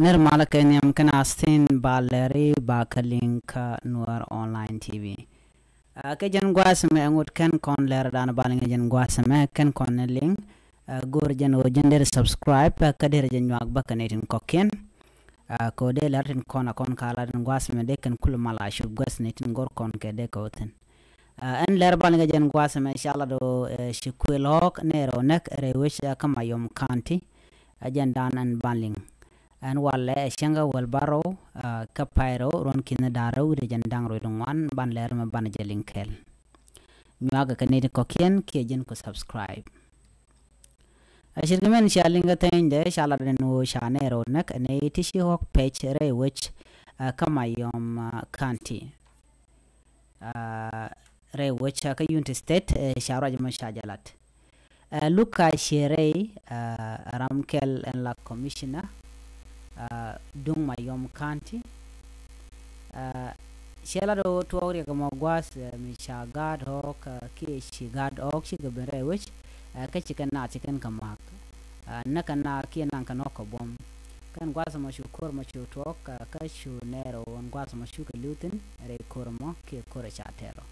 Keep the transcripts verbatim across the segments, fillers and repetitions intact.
Nɛr malä kɛ nhiam kɛn a thin ba lɛri ba kä liŋ kä Nuɛr Online T V. Aa, kɛ jɛn gua̱a̱th mɛ ŋut kɛn kɔn lɛr dan ba liŋ jɛn gua̱a̱th mɛ kɛn kɔn ni liŋ. Aa, go̱r jɛn ɣöö jɛn der subscribe, aa, kä der jɛn nyuak bä kɛ ni tin kɔkiɛn. Aa, kɛ ɣöö dee lɛr tin kɔn a kɔn ka la tin gua̱a̱th mɛ dee kɛn kul mal a cup gua̱a̱th ni tin go̱r kɔn kɛ dee kɛ wä thin. Aa, ɛn lɛr ba liŋ jɛn gua̱a̱th mɛ ca la do, ɛ, ci kuël ɣɔɔk nɛɛr ɣöö näk rɛy wec, aa, kä Mayom County. Aa, jɛn dan ɛn ba liŋ. Ɛn walɛ ɛ cäŋ kä wäl bärɔw, aa, kä pay rɛw ruɔ̱n ki̱n da̱ŋ rɛw wi̱cdɛ jɛn da̱ŋ rɛw wi̱cdɛ ŋuan ban lɛr mɛ ban jɛ liŋ kɛɛl. Nyuakɛ kɛ nɛy ti kɔ̱kiɛn kiɛ ji̱n ku subscribe. Aa, ce̱tkɛ min cia liŋ kä thɛnydɛ ca lat ɛn ɣöö ca nɛɛr ɣöö näk ɛ nɛy ti ci ɣɔ̱k pɛc rɛy wec, aa, kä Mayom, aa, County. Aa, rɛy wec, aa, kä Unity State, ɛ, ca ruac mɔ ca jɛ lat. Aa, Luka Cierei, aa, ram kɛl ɛn la commissioner, aa, duŋ Mayom County. Aa, cɛ lat ɣöö tuɔɔk riɛk mɔ gua̱a̱th, ɛ, mi ca gaat ɣɔɔk, aa, kiɛ ci gaat ɣɔɔk cikɛ ben rɛy wec, aa, kä cikɛ naath cikɛn kɛ ma̱a̱k. Aa, näk kɛ naath kiɛ naŋ kɛ nɔk kɛ buɔ̱m. Kɛn gua̱a̱th mɔ cu ko̱r mɔ cu tuɔɔk, aa, kä cu nɛɛr ɣöö ɛn gua̱a̱th mɔ cukɛ li̱w thi̱n rɛy ko̱r mɔ kiɛ ko̱r ca tɛr ɔ.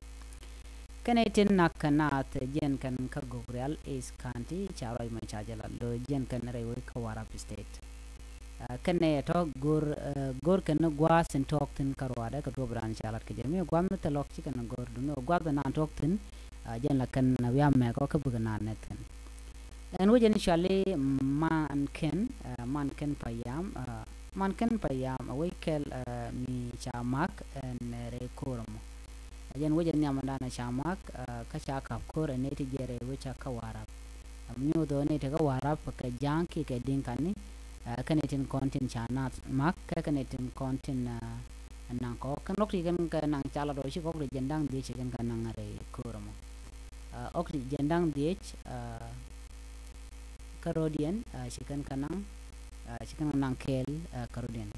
Kɛn nɛy tin nak kɛ naath jiɛn kɛn kä Gogrial East County ca ruac mɔ ca jɛ lat, lo jiɛn kɛn rɛy wec kä Warrap State. Aa, kɛn nɛy ɛ tɔ̱ go̱r, aa, go̱r kɛn ni gua̱a̱th in tuɔɔk thi̱n kä ruaadɛ kɛ duɔ̱p raan ca lat kɛ jɛ. Mi gua̱a̱th mi thil ɣɔ̱k ci kɛn go̱r duŋni ɣöö gua̱a̱th in naan tuɔɔk thi̱n, aa, jiɛn la kɛn wiam mɛk ɔ kä bikɛ naan nɛk thi̱n. Ɛn wec ɛn cɔali Man Ken, aa, Man Ken Payam, aa, Man Ken Payam ɛ wec kɛl, aa, mi ca ma̱k ɛn rɛy ko̱r ɛmɔ. Ɛ jɛn wec ɛn nhiam ɛn danɛ ca ma̱k, aa, kä ca ka̱p ko̱r ɛn nɛy ti jɛ rɛy wec ca kä Warrap. Aa, mi nyoth ɣöö nɛy ti kä Warrap kɛ Ja̱a̱ŋ kiɛ kɛ Di̱ŋkani, aa, kä nɛy tin kɔn tin ca naath ma̱k kɛ kɛ nɛy tin kɔn tin, aa, naŋ kɛ ɣɔ̱k. Kɛn ɣɔ̱k ti kɛn kɛ naŋ ca lat ɣöö ci kɛ ɣɔ̱k ti jiɛn da̱ŋ dhiec ci kɛn kɛ naŋ rɛy ko̱r ɛmɔ. Aa, ɣɔ̱k ti jiɛn da̱ŋ dhiec, aa, kä ro̱diɛn, aa, ci kɛn kɛ naŋ, aa, ci kɛn kɛ naŋ kɛɛl, aa, kä ro̱diɛn.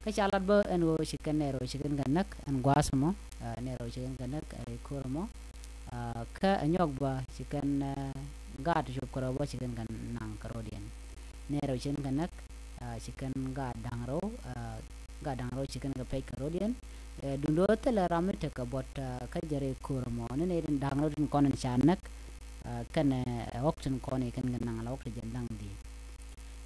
Kä ca lat bä ɛn ɣöö ci kɛn nɛɛr ɣöö ci kɛn kɛ näk ɛn gua̱a̱th ɛmɔ, aa, nɛɛr ɣöö ci kɛn kɛ näk rɛy ko̱r ɛmɔ, aa, kä ɛ nyɔk bä ci kɛn, aa, gaat cop kɛ rɔ bä ci kɛn kɛ naŋ kä ro̱diɛn. Nɛɛr ɣöö ci kɛn kɛ näk, aa, ci kɛn gaat da̱ŋ rɛw, aa, gaat da̱ŋ rɛw ci kɛn kɛ pɛc kä ro̱diɛn. Ɛ, duundɛ ɣöö thilɛ ram mi tekɛ buɔ̱t, aa, kä jɛ rɛy ko̱r ɛmɔ ni nɛy tin da̱ŋ rɛw tin kɔn in ca näk, aa, kɛnɛ, ɛ, ɣɔ̱k tin kɔn in kɛn kɛ naŋ la ɣɔ̱k ti jiɛn da̱ŋ dhiec.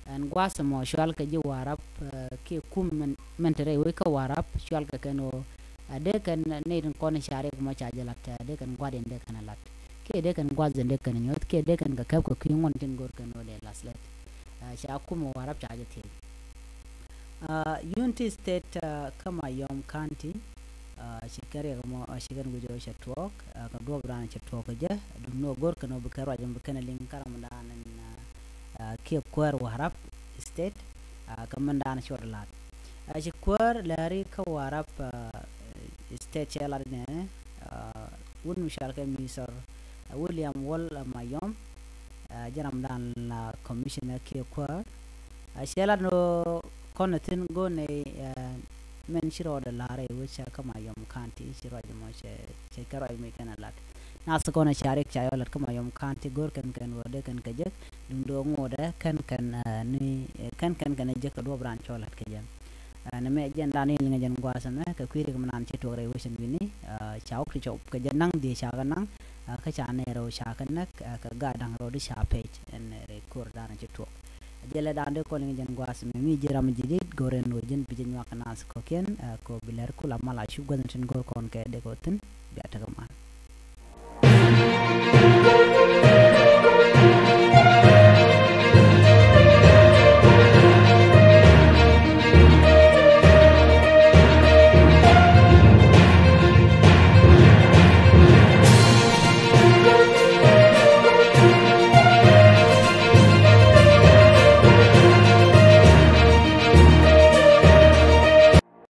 Ɛn gua̱a̱th ɛmɔ cual kɛ ji̱ Warrap, aa, kiɛ kum min, min te rɛy wec kä Warrap cual kɛ kɛn ɣöö, aa, dee kɛn nɛy tin kɔn in ca riɛk mɔ ca jɛ lat, aa, dee kɛn gua̱a̱th in dee kɛn ɛ lat. Kiɛ dee kɛn gua̱a̱th in dee kɛn ɛ nyuɔ̱th, kiɛ dee kɛn kɛ käp kɛ kui̱ ŋuɔ̱n tin go̱r kɛn ɣöö dee lath lät. Aa, ca kum Warrap ca jɛ thiec. Aa, Unity State, aa, kä Mayom County, aa, ci kɛ riɛk mɔ, aa, ci kɛn guic ɣöö cɛ tuɔɔk, aa, kɛ duɔ̱p raan cɛ tuɔɔk kɛ jɛ, duŋni ɣöö go̱r kɛn ɣöö bi kɛn ruac ɛmɔ bi kɛn ɛ liŋ kä ramdan ɛn, aa, aa, kiɛ kuäär Warrap State, aa, kä mindan cuɔt lat. Aa, ci kuäär lääri kä Warrap, aa, State cɛ lat inɛ, aa, wut mi cual kɛ Mister William Wol Mayom, aa, jɛ ramdan la commissioner kiɛ kuäär. Aa, cɛ lat ni ɣöö kɔn ɛ thi̱n go̱o̱r nɛy, aa, min ci rɔɔdɛ la̱r ɛ wec ca kä Mayom County, ci ruac mɔ cɛ, cɛ kɛ ruac mɔ kɛn ɛ lat. Nath kɔn ɛ ca riɛk ca yɔ lat kä Mayom County go̱o̱r kɛn kɛn ɣöö dee kɛn kɛ jek, duŋdɛ ŋotdɛ kɛn kɛn, aa, ni, aa, kɛn kɛn kɛn ɛ jek kɛ duɔ̱p raan cɔ lat kɛ jɛ. Aa, nɛmɛ jɛn dan in liŋɛ jɛn gua̱a̱th ɛmɛ kɛ kui̱ riɛk mi naan ci tuɔɔk rɛy wec ɛn wi̱ni, aa, ca ɣɔ̱k ti cɔp kɛ jɛ naŋ dhiec ca kɛ naŋ, aa, kä ca nɛy rɛw ca kɛ näk, aa, kɛ gaat da̱ŋ rɛw di ca pɛc ɛn rɛy ko̱r dan ci tuɔɔk. Jɛ lɛ dan dee kɔn liŋɛ jɛn gua̱a̱th ɛmɛ mi ji̱ ram ji̱ dit go̱r ɛn ɣöö ji̱n bi jɛ nyuak kɛ naath kɔ̱kiɛn, aa, kɛ ɣöö bi lɛr kula mal a cup gua̱th ɛn tin go̱r kɔn kɛ dee kɛ wä thi̱n bia tekɛ mal.